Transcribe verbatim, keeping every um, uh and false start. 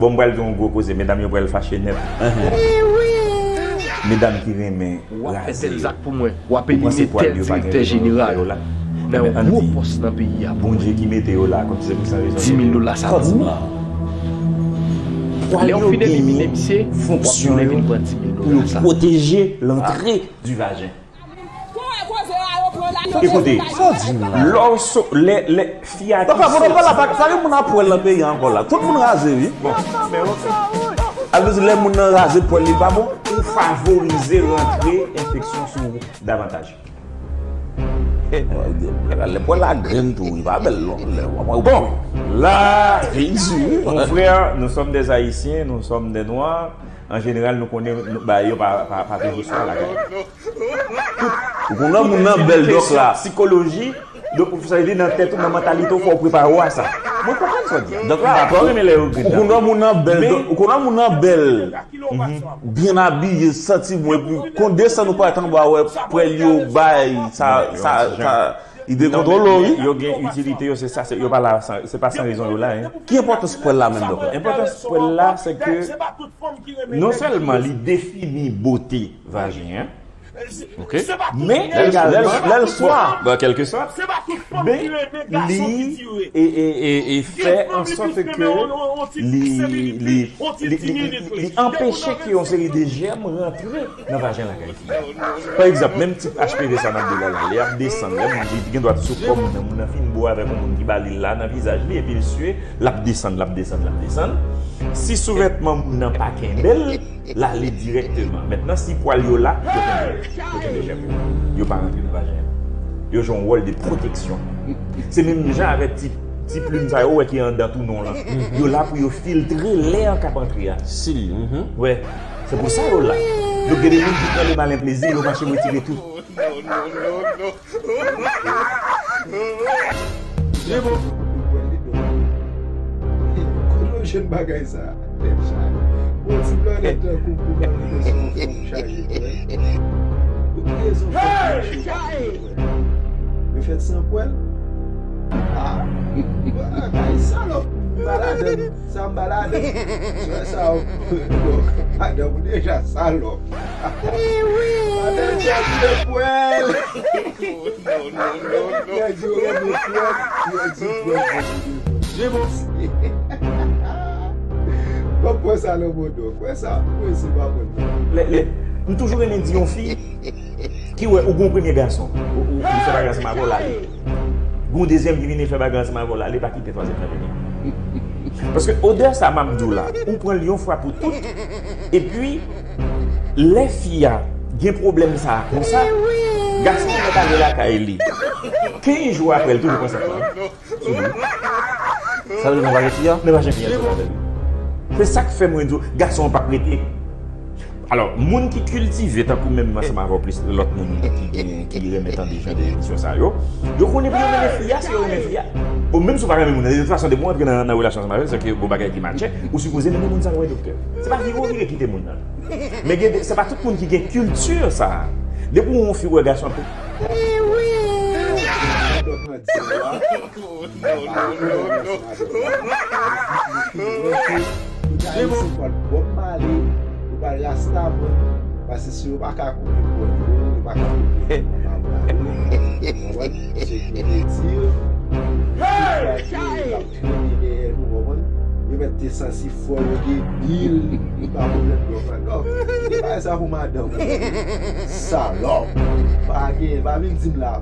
Bon, m pral di yon gwo koze, medam yo pral fache nèt. Medam ki renmen raze yo, ou panse pwal yo pa gen rezon yo fè yo la? Ebyen, ann di, Bondye ki mete yo la, kòmsi se pou san rezon yo te la. Pwal yo genyen fonksyon yo pou yo pwoteje lantre du vajen. Ekoute, lè w so, lè, lè fi a ki soti. Sa gen moun ap pwèl nan peyi a ankò la. Tout moun raze, wi. Bon, men oke. Sa vle di lè moun nan raze pwèl li pa bon. Ou favorize rantre enfeksyon sou ou davantaj. Lè pwèl la grenn tou, li pa bèl non. Bon, la, Jezi. Mon frère, nous sommes des Haïtiens, nous sommes des Noirs. An jeneral, nou konnen bagay yo pa, pa, pa toujou swa lakay. Ou konn wè moun nan bèl dòk la. Sikoloji, donk, sa vle di nan tèt ou, nan mantalite w, fò w prepare w a sa. Mwen konprann sa w di. Dòk la, ou konn wè moun nan bèl, ou konn wè moun nan bèl, byen abiye, santi bon, epi konn desann ou pa t anba wè pwèl yo bay, sa, sa, sa, li dekontwole w, wi. Yo gen itilite yo, se sa, se, yo pa la, se pa san rezon yo la, hein. Ki enpòtans pwèl la menm, dòk la? Enpòtans pwèl la, se ke non sèlman li defini bote vajen an, men egalman, lè l swa, bon, kèlkeswa, men li e, e, e, e fè an sòt ke li, li, li, li, li, li anpeche ke yon seri de jèm rantre nan vajen lakay fi a. Pa egzanp, menm tip H P V sa n ap di la, la, lè y ap desann, lè moun li gen dwa sou kò moun nan, moun nan fin bo avèk yon moun ki ba li l la nan vizaj li, epi l sye, l ap desann, l ap desann, l ap desann. Si souvètman moun nan pa kenbe l, l ale dirèkteman. Mentnan, si pwal yo la, yo kenbe, yo kenbe jèm yo. Yo pa rantre nan vajen an. Yo jwe yon wòl de pwoteksyon. Se menm jan avèk ti, ti plim sa yo, ou wè ki anndan tou non lan. Yo la pou yo filtre lè an k ap antre a. Sil, mhm. Wè. Se pou sa yo la. Donk, gen de moun ki pran le malin plaisir, yo mache retire tout. Non, non, non, non. Kote w jwenn bagay sa? Tèt chaje. Bon, ti blan nèt tankou pou bagay te sou yon fòm chaje, frè. Ou ki rezon fòm chaje, frè? Yo fèt san pwèl? Ah, bagay salòp. Malad. Sa m pa ladan. Sè sa, w, donk, madanm ou deja salòp. Madanm sa di pwèl. Nèg yo renmen pwèl, yo di pwèl. Bon, pwèl sa nan modo. Kwè sa, kwè se pa bon. Lè, lè, m toujou renmen di yon fi, ki wè, ou gon premye gason, ou, ou, ou fè bagay ansanm avè w, l ale. Gon dezyèm ki vini fè bagay ansanm avè w, l ale, pa kite twazyèm nan vini. Paske odè sa m ap di w la, ou pran l yon fwa pou tout, epi lè fi a gen pwoblèm sa a konsa, gason an mèt ale lakay li. Kenz jou apre, l toujou pran sèk lan. Sou li. Sa vle di nan vajen fi a? Nan vajen fi a, sou vajen li. Se sa k fè mwen di w, gason an p ap rete. Alò, moun ki kiltive, tankou menm ansanm avè w, plis lòt moun ki gen, ki renmen tande jan de emisyon sa yo, yo konnen pou yo renmen fi a, si yo renmen fi a. Bon, menm si w pa renmen moun nan, de tout fason, depi w antre nan, nan relasyon ansanm avè l, se ke gon bagay ki matche, ou sipoze renmen moun sa, wè doktè. Se pa vire w vire kite moun nan. Men gen de, se pa tout moun ki gen kilti sa a. Depi w wè yon fi wè gason ap Ou ta resi pral Bob Marley, ou pral rasta mwen, paske si yo pa ka koupe kòd yo, yo pa ka koupe manman Marley, ou konprann? Se ki vle di, tout bagay yo ap trennen dèyè nou, ou konprann? Yo mèt te sansi fò, yo gen bil, li pa pwoblèm, ou konprann? Non, se pa sa pou madanm ou. Salòp. Pa gen, pa vin di m la.